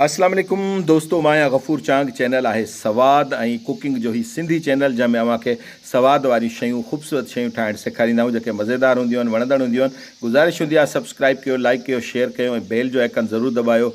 اسلام عليڪم دوستو مان آهيان غفور چانگ چينل آهي سواد ۽ ڪوڪنگ جو هي سنڌي چينل جنهن ۾ اوهان کي سواد واريون شيون خوبصورت شيون ٺاهڻ سيکاريندا آهيون جيڪي مزيدار هونديون آهن وڻندڙ هونديون آهن گذارش هوندي آهي سبسڪرائب ڪيو لائڪ ڪيو شيئر ڪيو ۽ بيل جو آئيڪن ضرور دٻايو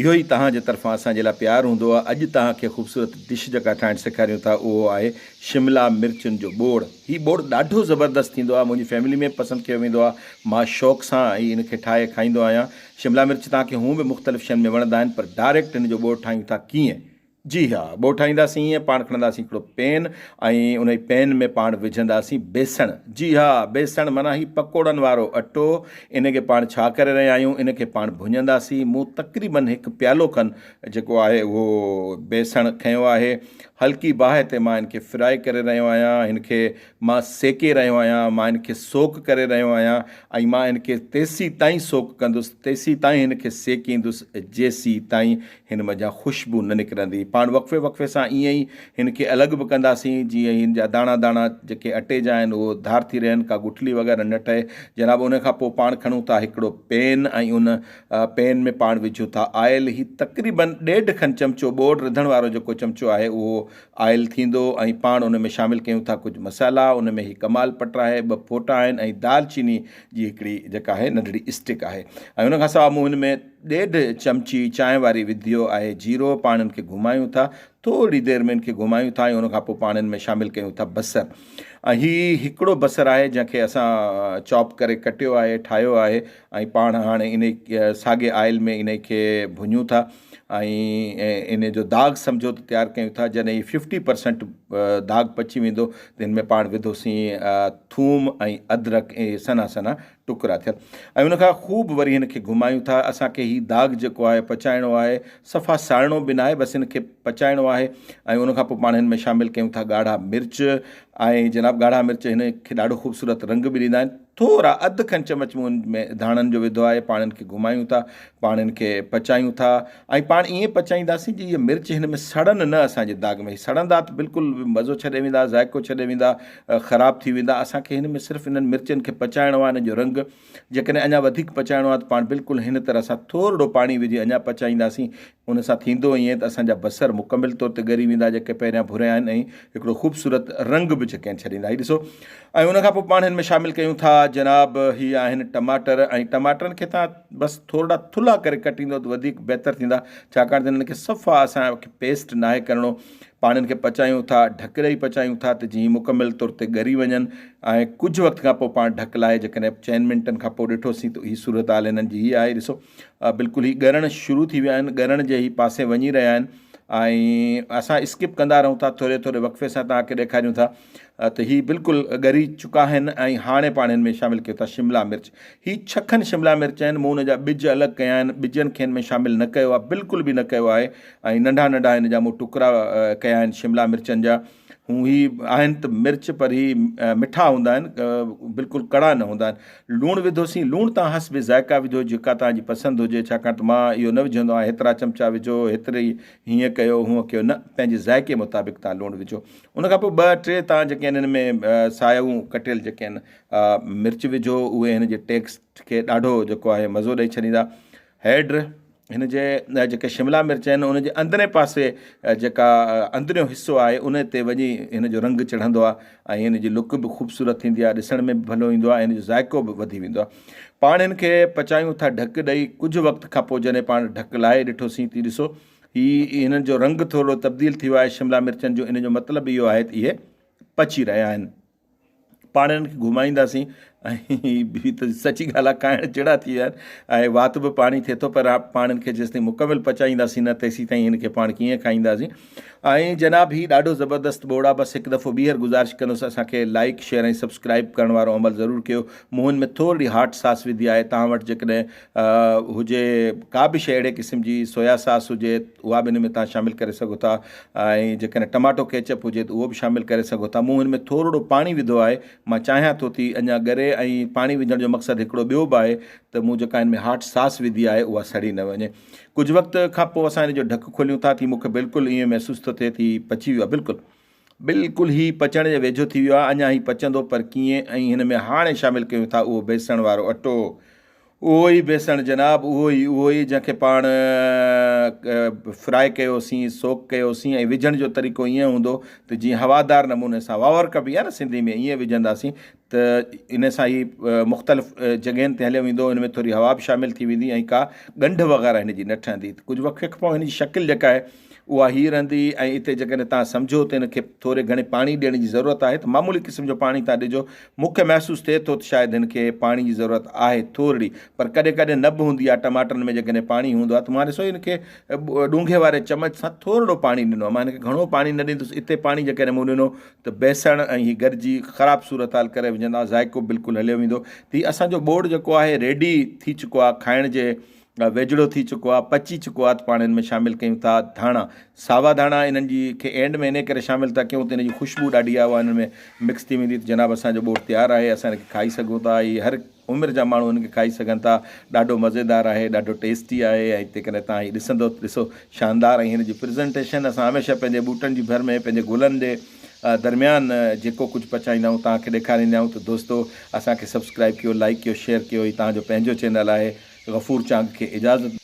اهو ئي توهان جي طرفان اسان جي لاء پيار هوندو آهي. اڄ توهان کي خوبصورت ڊش جيڪا ٺاهڻ سيکاريون ٿا اهو آهي شملا مرچن جو ٻوڙ. هي ٻوڙ ڏاڍو زبردست ٿيندو آهي منهنجي فيملي ۾ به پسند ڪيو ويندو آهي. مان شوق سان ئي ان کي ٺاهي کائيندو آهيان. شملا مرچ توهان کي هونء به مختلف شين ۾ وڻندا آهن پر ڊائريڪٽ هن جو ٻوڙ ٺاهيون ٿا ڪيئن؟ جي ها ٻوڙ ٺاهينداسين ائين پاڻ کڻنداسين هڪڙو پين ۽ انهي پين ۾ پاڻ وجهنداسين بيسڻ جي ها بيسڻ معنيٰ هي پڪوڙن وارو اٽو ان کي پاڻ ڇا ڪري رهيا آهيون ان کي پاڻ ڀڃنداسين مون تقريبن هڪ پيالو کن جيڪو آهي اهو بيسڻ کنيو آهي هلڪي باهه تي مان ان کي فرائي ڪري رهيو آهيان هن کي مان سيڪي رهيو آهيان مان ان کي سوڪ ڪري رهيو آهيان ۽ مان ان کي تيسين تائين سوڪ ڪندس تيسين تائين هن کي سيڪيندس جيسين تائين هن منجهان خوشبو نه نڪرندي. پاڻ وقفي وقفي سان ائين ئي هن کي الڳ به ڪنداسين، جيئن هن جا داڻا داڻا جيڪي اٽي جا آهن اهو ڌار ٿي رهن، ڪا ڳٺلي وغيره نه ٺهي. جناب ان کان پوء پاڻ کڻون ٿا هڪڙو پين ۽ ان پين ۾ پاڻ وجهون ٿا آئل. هي تقريبن ڏيڍ کن چمچو ٻوڙ رڌڻ وارو جيڪو چمچو آهي اهو آئل ٿيندو ۽ پاڻ ان ۾ شامل ڪيون ٿا ڪجهه مصالحا. ان ۾ هي ڪمال پٽ آهي، ٻه ڦوٽا آهن ۽ دال چيني جي هڪڙي جيڪا آهي ننڍڙي اسٽڪ آهي ۽ ان کان سواء مون هن ۾ ڏيڍ چمچي چانهه واري وڌيو آهي جيرو، پاڻ ان کي گهمايون ٿا، ٿوري دير ۾ ان کي گهمايون ٿا ۽ ان کان پوء پاڻ ان ۾ شامل ڪيون ٿا بصر ۽ هي هڪڙو بصر آهي جنهن کي اسان چاپ ڪري ڪٽيو آهي ٺاهيو آهي ۽ پاڻ هاڻي انهي ساڳي آئل ۾ انهي کي ڀڃون ٿا ۽ انهي جو داغ سمجهو ته تيار ڪيون ٿا جڏهن هي ففٽي پرسنٽ داغ پچي ويندو ته ان ۾ پاڻ وڌوسين ٿوم ۽ ادرڪ ۽ سنها سنها ٽڪرا ٿين ۽ ان کان خوب وري هن کي گهمايون ٿا اسان کي هي داغ جيڪو آهي پچائڻو آهي صفا ساڙڻو به ناهي بس هن کي پچائڻو آهي ۽ ان کان پوء پاڻ هن ۾ شامل ڪيون ٿا ڳاڙها مرچ ۽ جناب ڳاڙها مرچ هن کي ڏاڍو خوبصورت رنگ به ڏيندا آهن ٿورا اڌ کن چمچ مون هن ۾ ڌاڻن جو وڌو آهي پاڻ هن کي گهمايون ٿا پاڻ هن کي پچايون ٿا ۽ پاڻ ائين پچائينداسين جي اهي مرچ هن ۾ سڙن نه اسان جي داغ ۾ سڙندا ته بلڪل مزو ڇڏي ويندا ذائقو ڇڏي ويندا خراب ٿي ويندا اسان کي هن ۾ صرف انهن مرچن کي پچائڻو آهي انهن جو رنگ جيڪڏهن اڃا وڌيڪ پچائڻو آهي ته پاڻ بلڪل هن طرح سان ٿورڙو پاڻي وجهي اڃا پچائينداسين ان سان ٿيندو ائين ته اسان جا بصر مڪمل طور تي ڳري ويندا جيڪي پهريان ڀريا آهن ۽ هڪڙو خوبصورت رنگ به جيڪي آهن ڇڏيندا هي ڏسو ۽ ان کان پوء پاڻ هن ۾ شامل ڪيون ٿا جناب هي آهن ٽماٽر ۽ ٽماٽرن کي تان بس ٿورڙا ٿلها ڪري ڪٽيندو ته وڌيڪ بهتر ٿيندا ڇاڪاڻ ته انهن کي صفا اسان کي پيسٽ ناهي ڪرڻو پاڻ ان کي پچايون ٿا، ڍڪ ڏئي پچايون ٿا ته جيئن مڪمل طور تي ڳري وڃن ۽ ڪجهه وقت کان پوء پاڻ ڍڪ لاهي جيڪڏهن چئن منٽن کان پوء ڏٺوسين ته هي صورتحال هنن جي هي آهي ڏسو بلڪل هي ڳرڻ شروع ٿي ويا آهن ڳرڻ جي هي پاسي وڃي رهيا آهن ۽ اسان اسڪپ ڪندا رهون ٿا ٿوري ٿوري وقفي سان توهان کي ڏيکاريون ٿا ته هي بلڪل ڳري چڪا آهن ۽ هاڻي پاڻ هن ۾ شامل ڪيو ٿا شملا مرچ هي ڇهه کن شملا مرچ آهن مون ان جا ٻج الڳ ڪيا آهن ٻجن کي هن ۾ شامل نه ڪيو آهي بلڪل به نه ڪيو آهي ۽ ننڍا ننڍا هن جا مون ٽڪرا ڪيا آهن شملا مرچن جا هون هي آهن ته مرچ پر هي مٺا هوندا آهن بلڪل ڪڙا نه هوندا آهن لوڻ وڌوسين لوڻ تان حسب ذائقه وجهو جيڪا توهان جي پسند هجي ڇاڪاڻ ته مان اهو نه وجهندو آهيان هيترا چمچا وجهو هيتري هيئن ڪيو هونئن ڪيو نه پنهنجي ذائقي مطابق توهان لوڻ وجهو ان کان پوء ٻه ٽي توهان جيڪي آهن هن ۾ سايون ڪٽيل جيڪي آهن مرچ وجهو اهي هن جي ٽيسٽ کي ڏاڍو جيڪو آهي مزو ڏئي ڇڏيندا هيڊ هن جي جيڪي شملا مرچ آهن ان جي اندرين پاسي جيڪا اندريون حصو آهي ان تي وڃي هن جو رنگ چڙهندو آهي ۽ هن جي لڪ به خوبصورت ٿيندي آهي ڏسڻ ۾ به ڀلو ايندو آهي هن جو ذائقو به وڌي ويندو آهي پاڻ هن کي پچايون ٿا ڍڪ ڏئي ڪجهه وقت کان پوء جڏهن پاڻ ڍڪ لاهي ڏٺوسين ته ڏسو هي هنن جو رنگ ٿورو تبديل ٿي ويو آهي شملا مرچن جو ان جو مطلب اهو آهي ته اهي پچي رهيا آهن پاڻ انهن کي گهمائينداسين ۽ ٻي ته سچي ڳالهه آهي کائڻ جهڙا ٿي ويا آهن ۽ وات به پاڻي ٿئي ٿو پر پاڻ ان کي جيستائين مڪمل پچائينداسين نه تيسين تائين هن کي پاڻ ڪيئن کائينداسين ۽ جناب هي ڏاڍو زبردست ٻوڙ آهي بس هڪ دفعو ٻيهر گذارش ڪندس اسان کي لائڪ شيئر ۽ سبسڪرائب ڪرڻ وارو عمل ضرور ڪيو منهن ۾ ٿورڙي هاٽ ساس وڌي آهي توهان وٽ جيڪڏهن هجي ڪا به شيء اهڙي قسم جي سويا ساس هجي اها به ان ۾ توهان شامل ڪري سگهو ٿا ۽ جيڪڏهن ٽماٽو ڪيچپ هجي ته اهو به شامل ڪري سگهو ٿا مون هن ۾ ٿورڙو پاڻي وڌو آهي مان چاهيان ٿو ٿي اڃا ڳري ۽ پاڻي وجهڻ جو مقصد هڪڙو ٻيو به آهي ته مون جيڪا هن ۾ هاٽ ساس وڌي آهي اها سڙي نه وڃي ڪجهه وقت کان پوء اسان هن جو ڍڪ کوليون ٿا ٿي مون کي بلڪل ائين محسوس ٿو ٿئي ٿي پچي ويو آهي بلڪل بلڪل هي پچڻ جي ويجهو ٿي ويو آهي اڃا هي پچندو پر ڪيئن ۽ هن ۾ هاڻي شامل ڪيون ٿا اهو بيسڻ وارو اٽو. اهو ئي بيسڻ جناب اهو ئي اهو ئي جنهن کي پاڻ فرائي ڪيوسين سوڪ ڪيوسين ۽ وجهڻ جو طريقو ائين هوندو ته جيئن هوادار نموني سان واور ڪبي آهي نه سنڌي ۾ ائين وجهنداسين ته ان سان هي مختلف جڳهين تي هليو ويندو ان ۾ ٿوري هوا به شامل ٿي ويندي ۽ ڪا ڳنڍ وغيره هن جي نه ٺهندي ڪجهه وقفي کان پوء هن جي شڪل جيڪا آهي اها هي رهندي ۽ اتي جيڪڏهن توهان سمجهو ته ان کي ٿوري گهڻي پاڻي ڏيڻ جي ضرورت آهي ته معمولي قسم جو پاڻي توهان ڏجو. مون کي محسوس ٿئي ٿو ته شايد هن کي پاڻي جي ضرورت آهي ٿورڙي پر ڪڏهن ڪڏهن نه به هوندي آهي ٽماٽرن ۾ جيڪڏهن پاڻي هوندو آهي ته مان ڏسو هن کي ڏونگهي واري چمچ سان ٿورڙو پاڻي ڏنو آهي مان هن کي گهڻو پاڻي نه ڏيندس اتي پاڻي جيڪڏهن مون ڏنو ته بيسڻ ۽ هي گڏجي خراب صورتحال ڪري وجهندا ذائقو بلڪل هليو ويندو ته هي اسان جو ٻوڙ جيڪو آهي ريڊي ٿي چڪو آهي کائڻ جي ويجهڙو ٿي چڪو آهي، پچي چڪو آهي ته پاڻ ان ۾ شامل ڪيون ٿا ڌاڻا، ساوا ڌاڻا انهن جي کي اينڊ ۾ انهي ڪري شامل ٿا ڪيون ته ان جي خوشبو ڏاڍي آهي اها انهن ۾ مڪس ٿي ويندي ته جناب اسان جو ٻوڙ تيار آهي اسان ان کي کائي سگهون ٿا هي هر عمر جا ماڻهو ان کي کائي سگهن ٿا ڏاڍو مزيدار آهي ڏاڍو ٽيسٽي آهي ۽ جيڪڏهن توهان هي ڏسندو ته ڏسو شاندار ۽ هن جي پرزنٽيشن اسان هميشه پنهنجي ٻوٽن جي ڀر ۾ پنهنجي گلن جي درميان جيڪو ڪجهه پچائيندا آهيون توهان کي ڏيکاريندا آهيون ته دوستو اسان کي سبسڪرائب ڪيو لائيڪ ڪيو شيئر ڪيو هي توهان جو پنهنجو چينل آهي غفور چانگ کي اجازت.